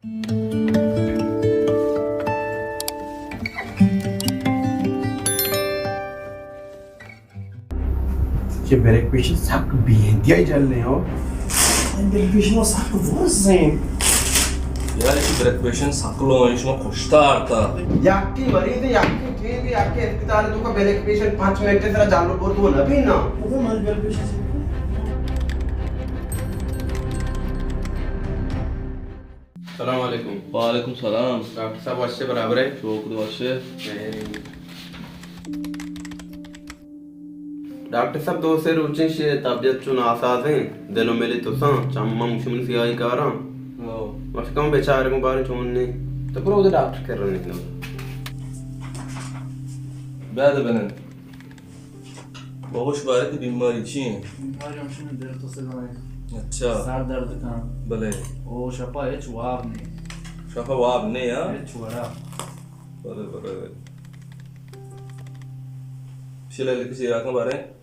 چہ blood pressure سک بے انتہائی جلیں ہو۔ بلڈ پریشر سک برز ہیں۔ یار، ایشی بلڈ پریشر سک لو ہیں، شما کشتا آرتا۔ یکی مریض، یکی ٹیم، یکی اسپتال تو کا بلڈ پریشر پانچ منٹ سرا جالو بردو نہ بھی نا۔ من بلڈ پریشر۔ السلام علیکم۔ وعلیکم سلام۔ ڈاکٹر صاحب، وش ئے، برابر ئے؟ شکر، وش ئے۔ ڈاکٹر صاحب، دو سے روچیں شے طبیعت چون ناساز ہیں، دل و ملی تساں، چم مم شمن سیاہی کاراں۔ ہو۔ وش کم بیچارے کو بارے چون نے۔ تو برو ادھر ڈاکٹر کر رہے ہیں۔ بیاد بنن۔ بابا، شمارا تئی بیماری چی انت؟ بیماری ہمشی انت، دل تسگ ءَ انت۔ اچھا۔ سر درد کنت۔ بلے۔ او شپا ہچ واب نی۔ شپا واب نی، ہاں؟ ہچ وڑا۔ بلے، بلے۔ شلے لکھ چیرا کن بارے۔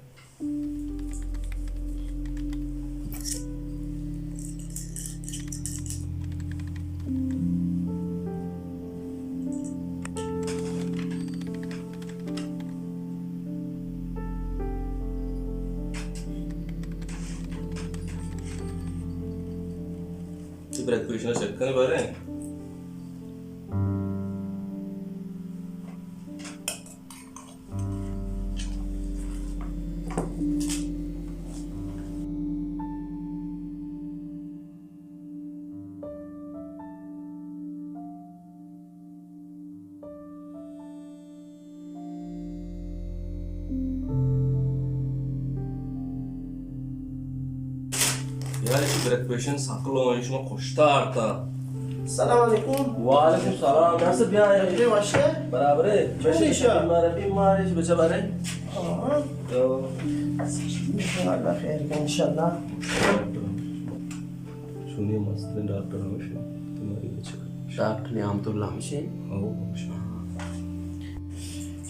تو بلڈ پریشر چیک کنے بارے۔ یار، ایشی بلڈ پریشر سک لو ہیں، شما کشتا آرتا۔ السلام علیکم۔ وعلیکم سلام۔ ڈاکٹر صاحب، بیا۔ اے وش ئے؟ برابر ئے؟ چون ایشا؟ بیمار، بیمار، ایش بچا بارے۔ ہاں۔ تو۔ اللہ خیر کن انشاءاللہ۔ چونی مسترین ڈاکٹر ہمشی تمہاری بچا۔ ڈاکٹر نعمت اللہ ہمشی۔ ہاں، ہمشی۔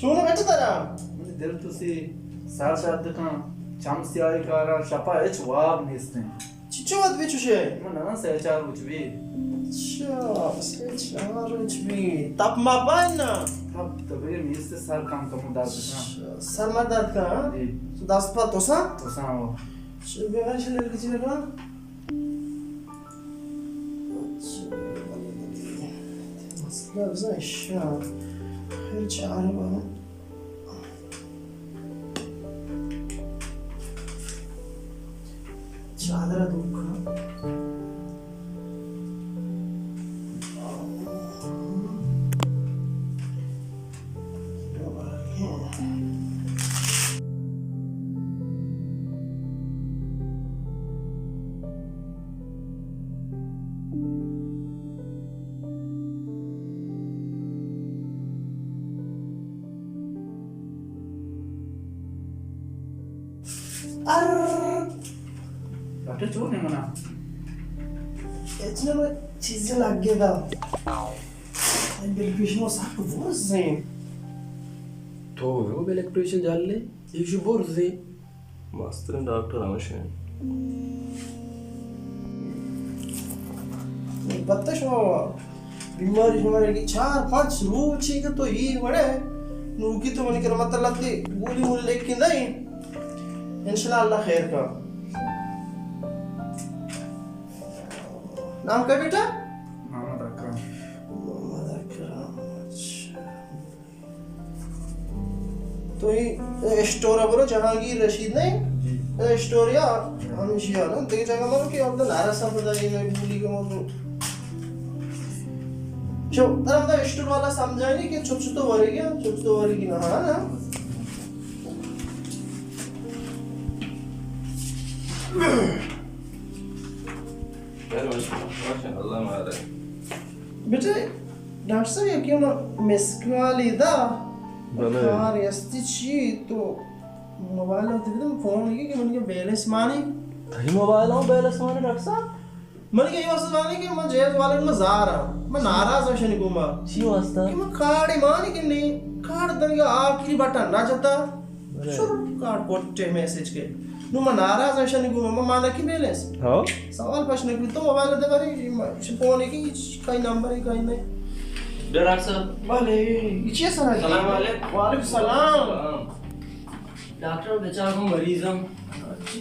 چون بچا ترا؟ منی دل تسی، سر درد کن، چم سیاہی کارا، شپا ہچ واب نیستیں۔ چچو وت بی چوشے؟ من نہ، سہ چار روچ بی۔ اچھا، سہ چار روچ بی۔ تپ ما پائن نا؟ تپ تو بگے نیست، سر کم کم درد کن۔ اچھا، سر ما درد کن، ہاں؟ جی۔ تو دست پا توسا؟ توسا ہو۔ چل بیا، چل لگی چل لگا۔ اچھا، مسئلہ بزن شا۔ خیر چار بار۔ چادر ءَ دور کن۔ ار۔ ڈاکٹر چون نے منا؟ اچ نہ، من چیزے لگے دا۔ بلڈ پریشر سک برزیں۔ تو بلڈ پریشر جلے، ایشو برزیں۔ مستریں ڈاکٹر ہمیش انت۔ پتہ شما بیماری شما کہ چار پنچ روچی کہ تو ای وڑے نوکی تو منی کرا مطلب تی گولی مولی لکھیں دئی۔ انشاءاللہ اللہ خیر کا۔ نام کیا بیٹا؟ محمد اکرم۔ محمد اکرم، اچھا۔ تو ای اسٹور ءَ برو، جہانگیر رشید نہیں؟ جی۔ اسٹور یا ہمیشی آنا۔ دیکھ جگہ مرو کہ عبد النارا صاحب دا یہ میں بولی کے موضوع۔ شو، ترا ہمدا اسٹور والا سمجھائے نہیں کہ چھوٹ چھوٹ تو ورے گیا، چھوٹ تو ورے گیا، ہاں نا؟ اللہ مارے۔ بیٹے، ڈاکٹر صاحب، یکے ما مس کال دا۔ بلے۔ کار استی چی تو موبائل ءَ تبدم فون لگی کہ من کے بیلنس مانی۔ تئی موبائل ءَ بیلنس مانی ڈاکٹر صاحب؟ من کے یہ واسطہ مانی کہ من جیز والے میں زار ہاں۔ میں ناراض ہوں شنی گوما۔ چی واسطہ؟ کہ میں کارڈ مانی کہ نہیں، کارڈ دن کا آخری بٹن نہ جتا۔ بلے۔ شروع کارڈ کوٹے میسج کے۔ نوں من ناراض آں، ایشانی گوں من مانا کی بیلنس۔ ہاں۔ سوال پش نہ کیت، تو موبائل دے بارے، ایش فون کی، کئی نمبر ہے، کئی نہیں۔ ڈاکٹر صاحب۔ بلے، یہ چی سر ہے؟ سلام علیکم۔ وعلیکم السلام۔ سلام۔ ڈاکٹر، بیچارہ مریض ہم۔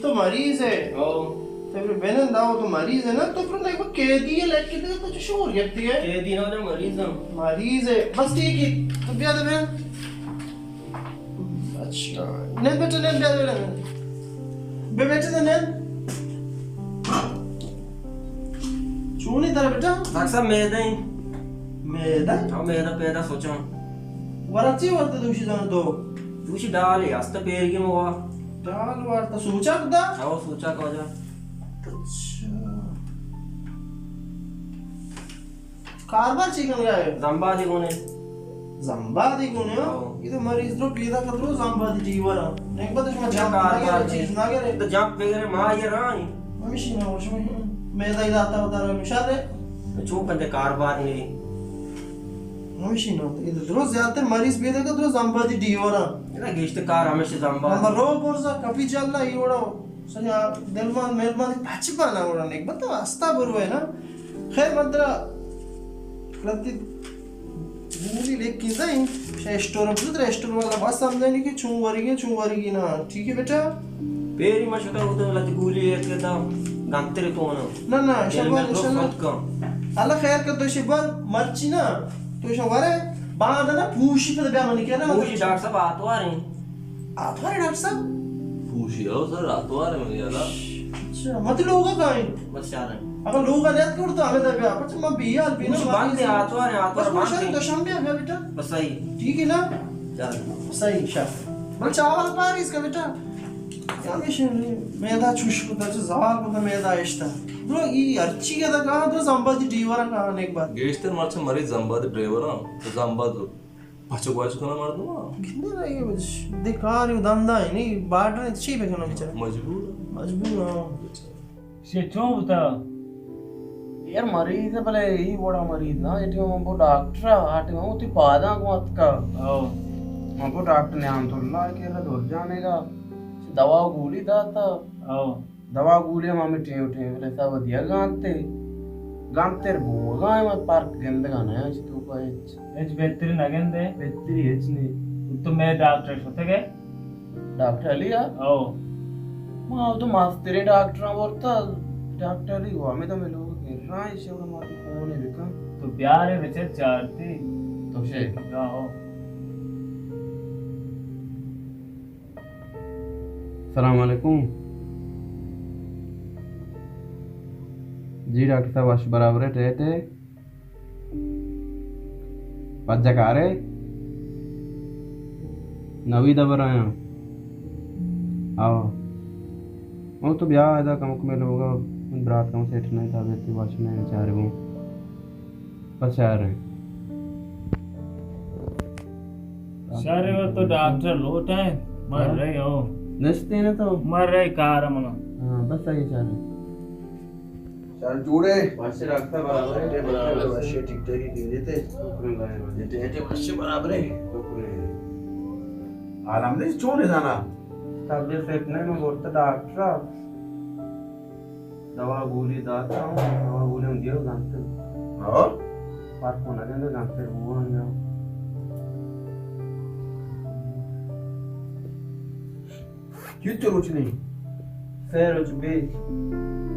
تو مریض ہے؟ ہاں۔ تو پھر بنند آؤ، تو مریض ہے نا، تو پھر نہیں، وہ قیدی ہے، لکھ کے دے، تو جو شور گپتی ہے۔ قیدی نہ، مریض ہم۔ مریض ہے، بس ٹھیک ہے، تو بیا دے بین۔ اچھا۔ نند بیٹا، نند، بیا، بیا، بیا۔ بیا بیٹا، نند۔ چونی ترا بیٹا؟ ڈاکٹر صاحب، میدہ ہی۔ میدہ؟ ہاں، میدہ پیدا سوچا۔ ورا چی ورتا دوشی زانو تو؟ دوشی ڈال ہے، ہستا پیرگی موا۔ ڈال ورتا سوچا کدا؟ ہاں، سوچا کدا۔ اچھا۔ کاربار چی کنگا ہے؟ زمبادی گونے۔ زمبادی گونے، ہاں؟ ہاں۔ یہ تو مریض رو پیدا کر رو زمبادی ڈیورا۔ ایک بات شما کیا جام کاربار نہ گرے، نہیں؟ چیز نہ گرے۔ تو جام بگرے، ما یہ رہا ہی۔ ہمیشی نہ ہو، شما میدہ ہی داتا ہوتا رہا، مشار ہے۔ چو کنتے کاربار نہیں۔ ہمیشی نہ ہوتا۔ یہ تو درو زیادہ مریض پیدا کر رو زمبادی ڈیورا۔ نا گیشت کار ہمیشہ زمبادی۔ ہم رو برزا کپی جالا یہ وڑا۔ سنیا دلمان مہربانی پچ بانا وڑا نیک بتا استا برو ہے نا۔ خیر من ترا لتی گولی لیکن دیں، شے اسٹور بزت رے اسٹور والا بس سمجھانی کہ چون ورگی، چون ورگی نا۔ ٹھیک ہے بیٹا؟ پیری ما شتا ہوتا لتی گولی ایک لیتا گنتر تو نا۔ نہ، نہ، یہ شبر، میں درست شبر۔ مت کن۔ اللہ خیر کر تو شبر مرچی نا۔ تو شو ورے باند نا پوشی پہ بیا منی کہنا۔ پوشی ڈاکٹر صاحب آتوار ہیں۔ آتوار ہے ڈاکٹر صاحب؟ پوشی ہو سر، آتوار ہے منی یادا۔ اچھا، مت لوگا کائیں؟ بس چار ہیں۔ اگر لوگا نیت کر تو ہمیں دے بیا، پچھے میں بی حال بی نا، پوشی بند ہے، آتوار ہے، آتوار بند ہے۔ دوشنبے بیا بیٹا۔ بس صحیح۔ ٹھیک ہے نا؟ چار۔ صحیح، شاہ۔ بل چاول پاریس کا بیٹا۔ کیا میشن میدا چوش کو تا، زوال کو تا میدا اشتا۔ برو، ای ہرچی کے تا کہاں تو زمبادی ڈیورا کہاں ایک بار۔ گیشتر مرچ مری زمبادی ڈیورا، تو زمباد پچ گواش کناں مردم ءَ۔ گندے نہ، اے دے کار ءُ دندا اِنت، نی بارڈر اِنت، چی بکناں بیچارہ؟ مجبور۔ مجبور، ہاں۔ بیچارہ۔ چے چون بوتا؟ یار مریض ہے، بلے ای وڑا مریض نہ، اے ٹیم ہم بو ڈاکٹر ءَ، آ ٹیم ہم وتی پاداں گوں اتکا۔ ہاں۔ ہم بو ڈاکٹر نعمت اللہ کہ را دور جانے گا، دوا گولی داتا۔ ہاں۔ دوا گولی ہم ہمے ٹیم ٹیم ءَ حساب ءَ دیا گانتے۔ گانتر بوگا ایں، ما پرک گندگا نہ ایں، چہ توکا ہچ۔ ہچ بہتری نہ گندے؟ بہتری ہچ نہیں۔ تو مئے ڈاکٹر شتگ ئے؟ ڈاکٹر علی آ؟ او۔ ما تو مستریں ڈاکٹراں برتا، ڈاکٹر علی وہ ہمیں تو ملو گرا ایں، شو ما تو فون بکن۔ تو بیارے بچے چارتی۔ تو شے؟ آہو۔ السلام علیکم۔ جی ڈاکٹر صاحب، وش برابر ئے، ٹیٹ ئے؟ پجا کار ئے؟ نوید ءَ بر آیاں۔ آو۔ او تو بیا ادا کمک مئے لوگا، من برات کم سیٹ نہیں تھا، بیتی وش نہیں بیچارے گوں۔ پہ شہر ایں۔ شہر ایں، تو ڈاکٹر لوٹ ایں، مر ہاں؟ رہے ہو۔ نشتے نا تو۔ مر رہے کار منا۔ ہاں، بس آئی شہر ایں۔ شہر جوڑے۔ واسے ڈاکٹر برابر ئے، برابر ئے۔ واسے ٹھیک ٹھاک ہی دیتے۔ شکر اللہ۔ یہ ٹیٹے واسے برابر ئے۔ شکر اللہ۔ عالم نے چون ہے جانا؟ طبیعت فٹ نہیں، میں بولتا ڈاکٹر۔ دوا گولی داتا ہوں، دوا گولی ہم دیو گانتے۔ ہاں؟ فرق نہ گندے گانتے وہ ہم دیو۔ کیوں تو روچ نہیں؟ سہ روچ بی۔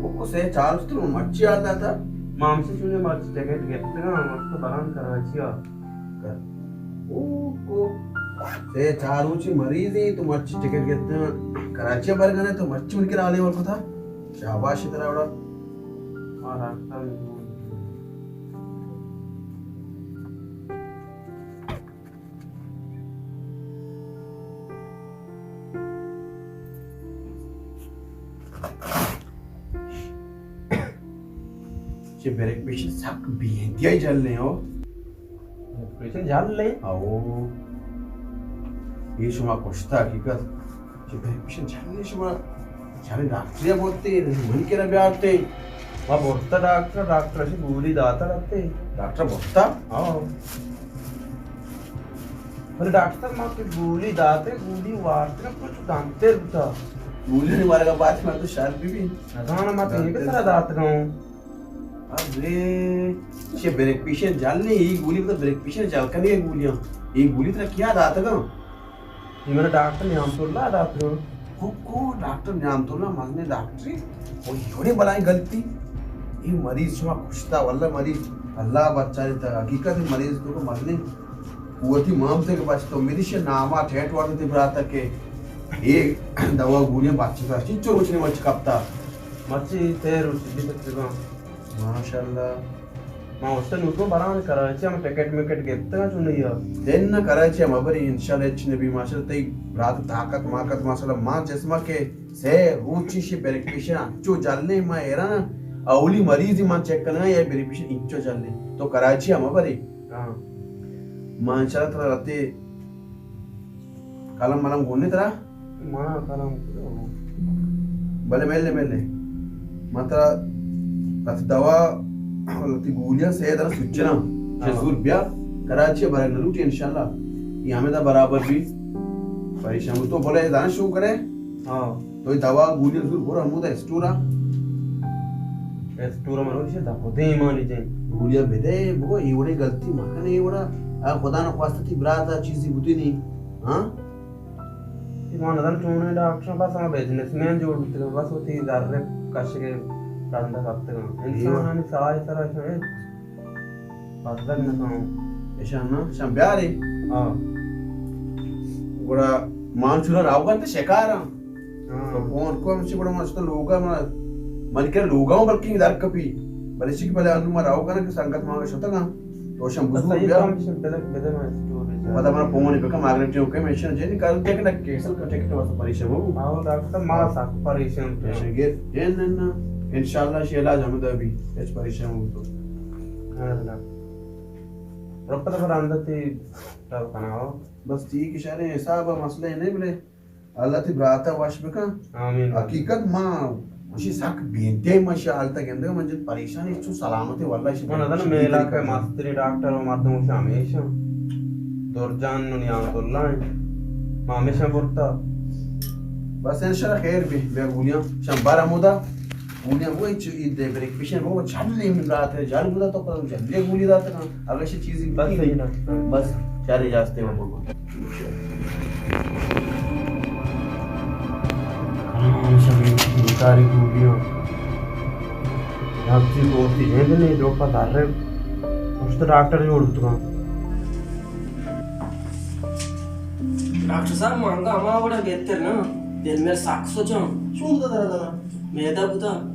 او کو سہ چار روچ تو مرچی آتا تھا؟ مامسی چونے مرچی ٹکٹ گپتگا، ہم تو بران کراچی آ۔ کر۔ او کو سہ چار روچی مریض ایں، تو مرچی ٹکٹ گپتگا۔ کراچی آ برگنے تو مرچی ان کے رالے ور کو تھا۔ شاباش ترا وڑا۔ ما راستہ میں دور۔ چہ بریک پیشن سک بے انتہائی جل لیں ہو۔ بریک پیشن جل لیں؟ او۔ یہ شما کشتا حقیقت۔ چہ بریک پیشن جل لیں شما۔ چارے ڈاکٹرے بوتے، منی کرا بیارتے۔ ما برتا ڈاکٹر، ڈاکٹر اسی گولی داتا رہتے۔ ڈاکٹر برتا؟ ہاں۔ بلے ڈاکٹر صاحب، ما کہ گولی داتے، گولی وارتے، پر چو دانتے بوتا۔ گولیانی بارگا بات، من تو شر بی بی۔ نزاناں، ما تئی سرا داتگاں۔ ابے، چے بلڈ پریشر جل نے، ای گولی تو بلڈ پریشر جل کنے گولیاں۔ ای گولی ترا کیا داتگاں؟ ای من ڈاکٹر نعمت اللہ داتگاں۔ کو، کو ڈاکٹر نعمت اللہ؟ مزنیں ڈاکٹرے۔ او، اے وڑیں بلائیں غلطی۔ ای مریض شما کشتا، واللہ مریض اللہ بچارے تا۔ حقیقت مریض تو کو مزنیں قوتی مامتے کے بچ تو میری شے ناما ٹھیٹ وارد تے براتا کے اے دوا گولیاں بچتا چی چو روچ نے مچ کپتا۔ مرچی تے روچ دی تقریباً۔ ماشاءاللہ۔ ما اوشتا نوکو بران کراچی ہم ٹکٹ مکٹ گپتا چو نہیں ہے۔ دن نہ کراچی ہم ابری انشاءاللہ اچ نبی ماشاءاللہ تئی برات طاقت ماقت ماشاءاللہ ما جسمہ کے سے روچی شی بلڈ پریشر چو جلنے ما ایران اولی مریض من چیک کرنا یا بلڈ پریشر انچو جلنے تو کراچی ہم ابری۔ ہاں۔ ما انشاءاللہ ترا رتے قلم ملم گونے ترا؟ ما قلم کجا؟ بلے ملے، ملے۔ ما ترا رتے دوا، رتے گولیاں سے در سچنا۔ ہاں۔ زور بیا، کراچی برگ نہ لوٹی انشاءاللہ۔ یہ ہمیں دا برابر بھی پریشان تو بولے دان شو کرے۔ ہاں۔ تو اے دوا گولی زور برو ہمودا اسٹورا۔ اسٹورا مرو چے دپو دے ایمانی جن۔ گولیاں بدے، بگو اے وڑے غلطی مکن، اے وڑا، آ، خدا نہ خواستہ تی برات آ چیزی بوتی نہیں۔ ہاں؟ ایمان دن چونے ڈاکٹر بس ہم بزنس مین جوڑ بیتگا، بس وتی در کشگے رندا کپتگا۔ انسان آنی ساہ سرا شاید پتہ نہ کنوں۔ ایشاں نا، ایشاں بیارے۔ ہاں۔ گڑا مان چورا راو کرتے شکاراں۔ ہاں۔ تو فون کو ہمشی گڑا ما شتاں لوگا ما، من کہ لوگا ہوں بلکہ در کپی۔ بلے شی کہ بلے انو ما راو کرنا کہ سنگت ما شتگاں۔ تو شم بس بزور صحیح بیا۔ کام شم بدے، بدے ما اسٹور جا۔ پتہ منا فون پہ کم آگرے ٹیو کہ میں شن جے نہیں کارو ٹکٹ کینسل کر ٹکٹ واسطے پریشان ہو۔ ہاں ڈاکٹر ما سخت پریشان۔ پریشان گیر۔ جن نہ، انشاءاللہ شی علاج ہم دا بھی۔ اچ پریشان ہو تو۔ ہاں ڈاکٹر۔ رب پتہ پر اندر تی ٹر کنا ہو۔ بس ٹھیک اشارے حساب مسئلہ نہیں بلے۔ اللہ تی براتا وش بکن۔ آمین۔ حقیقت ما وشی سک بینتے ما شی حالتا گندگا من جت پریشانی چو سلامتی واللہ شی من ادن میلا کے مستری ڈاکٹر و مردم وش ہمیشہ درجان نو نیام اللہ ہیں۔ ما ہمیشہ برتا۔ بس انشاءاللہ خیر بی، بیا گولیاں شم بار ہمودا۔ گولیاں وہ چو عید دے بریک پیشن وہ جھل نہیں من رات ہے، جھل بودا تو پر جھل گولی داتا۔ اگر شی چیزی بس بوتی۔ صحیح نا۔ بس چارے جاستے وہ بگو۔ کلام شبی بیکاری گولیاں۔ ہفتی گوشتی جند نے جو پا دار رہے۔ اس تو ڈاکٹر جوڑ بتگا۔ ڈاکٹر صاحب، مانگا ہما وڑا بہتر نا۔ دل میں سک سوچاں۔ چون دا درد نا؟ میدہ بوتا۔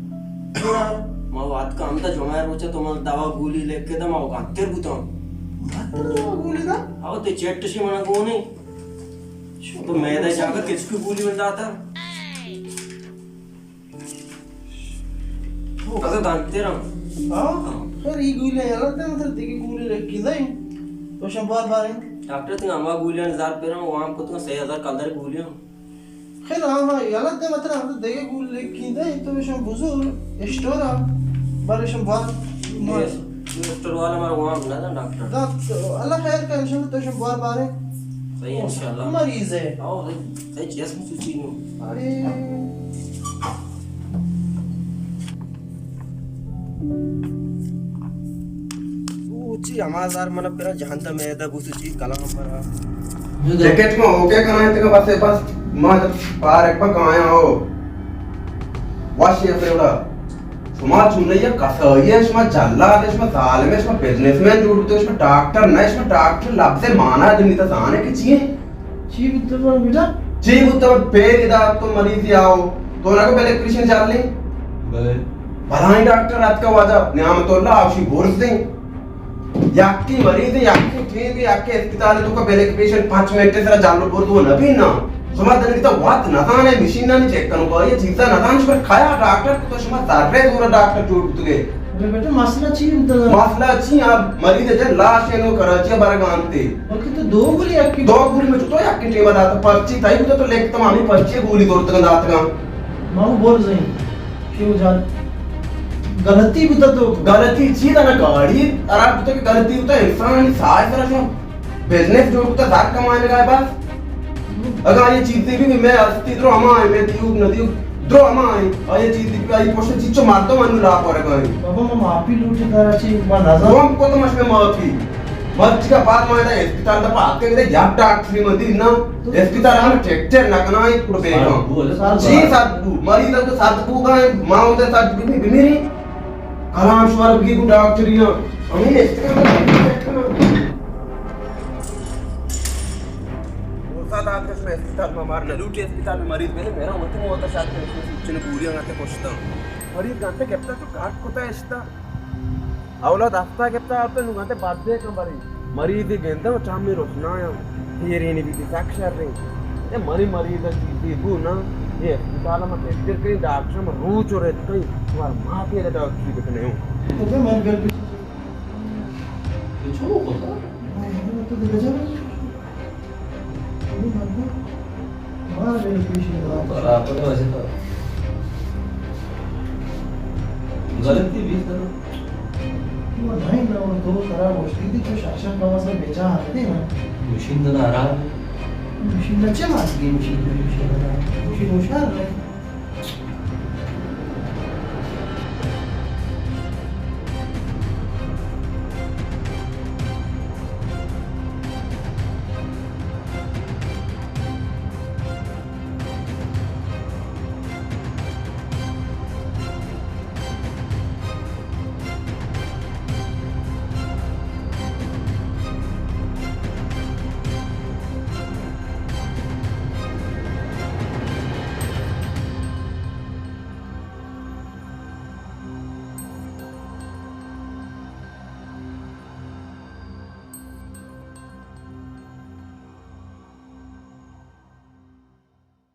ما وات کا ہمدا جمعہ روچا تو من دوا گولی لکھ کے دا، ما گاتر بوتا۔ گاتر دوا گولی دا؟ او تے چیٹ شی منا گونے۔ تو میدہ جاگا کچکو گولی من داتا۔ اگہ گنتر ہم۔ ہاں؟ خیر، ای گولی یلہ دے، مطلب دیگه گولی لگی دے۔ تو شم بار بار ہیں۔ ڈاکٹر تنگ ہما گولیاں زار پیرا وام کو تو سے ہزار کلدار گولیاں۔ خیر، ہاں، ہاں، یلہ دے، مطلب ہم دیگه گولی لگی دے، تو شم بزور اسٹورا، بارے شم بار۔ اسٹور والا مارا وام نہ دا ڈاکٹر۔ دا تو اللہ خیر کا، انشاءاللہ تو شم بار بارے۔ صحیح، انشاءاللہ۔ مریض ہے۔ او، صحیح، جسم سوچی نو۔ ارے۔ او چی ہما زار من پرا جہان دا میدہ بوسو چی کلام پرا۔ ٹکٹ ما اوکے کنائیں تکا بس، بس ما پار ایک پا کایاں ہو۔ واشی اپنے وڑا۔ شما چونہ یک کسائی ئے، شما جلاد ئے، شما ظالم ئے، شما بزنس مین جوڑ بوتگ، شما ڈاکٹر نہ ئے، شما ڈاکٹر لبز مانا دنی تا زانے کہ چی ئے؟ چی بوتگ من بیٹا؟ چی بوتگ من پیر ادا تو مریضی آؤ، تو نہ کو بلے پریشن جال لیں؟ بلے۔ بلائیں ڈاکٹر اتکا واجہ نعمت اللہ آوشی برز دیں۔ یکے مریض، یکے ٹیم، یکے اسپتال تو کا بلے پیشنٹ پنچ منٹ سرا جالو برد وہ نہ بینا۔ شما دنگی تا وات نہ زانے، مشینانی چیک کنو کا، یہ چیزا نہ زانے، شما کھایا ڈاکٹر کو تو شما سر رے دورا ڈاکٹر جوڑ بوتگے۔ ارے بیٹا، مسئلہ چی بوتگا؟ مسئلہ چی؟ آپ مریض جن لاش ہے نو کراچی برگانتے۔ بلکہ تو دو گولی یکی۔ دو گولی میں تو یکی ٹیم داتا، پرچی تائی بوتا تو لکھ تمامی پرچی گولی دورتگا داتگا۔ ماو بول زین۔ کیوں جان؟ غلطی بوتا تو۔ غلطی چی دا نا گاڑی؟ ارا بوتا کہ غلطی بوتا انسان ساج سرا شو۔ بزنس جوڑ بوتا زر کمانے گا بس۔ اگاں آئی چیزے بی، مئے ہستی درو ہما ایں، مئے دیوک نہ دیوک درو ہما ایں۔ آئی چیزے بی، آئی پشت چیچو مردم انو لاپ ورگا ایں۔ بابا، ما معافی لوٹی ترا چی، ما نزان۔ گم کتم اش مئے معافی۔ مرچی کا بعد ما ادا اسپتال دا پاک کے یک ڈاکٹری مدی نا۔ اسپتال ہم ٹریکٹر نہ کنا ایں، کڑ بیگا۔ سر بو، سر بو۔ چی سر بو؟ مریض تو سر بو گا ایں، ما ادا سر بو بمیری۔ کلام شوار بگی گوں ڈاکٹریاں۔ ہمیں اسپتال دا چیک کنا۔ موسیٰ داد کش میں اسپتال میں مار نہ لوٹی، اسپتال میں مریض بیلے، میرا وتی موت شاید کہ اس میں چنے بوریاں گاتے کشتا۔ مریض گاتے گپتا تو گاٹ کتا اشتا۔ اولا دستا گپتا آتا نو گاتے بعد دے کم بری۔ مریض گندم چامی روشنایاں۔ پیرینی بیتی سک شریں۔ اے منی مریض چیزی بو نا۔ اے اسپتال میں بہتر کہیں ڈاکٹر میں روچ اور اتکیں۔ تمہار ماں کے ڈاکٹری بکنے ہوں۔ تو من گل تو چو کتا؟ برابر ہے ویسے تو۔ غلطی بھی کرو۔ تو نہیں نہ ہو تو ترا مشکل دی تو شاشا کم از کم بیچا آتے نا۔ مشین تو نہ رہا۔ مشین نہ چلا دی مشین تو مشین نہ۔ مشین ہوشیار رہے۔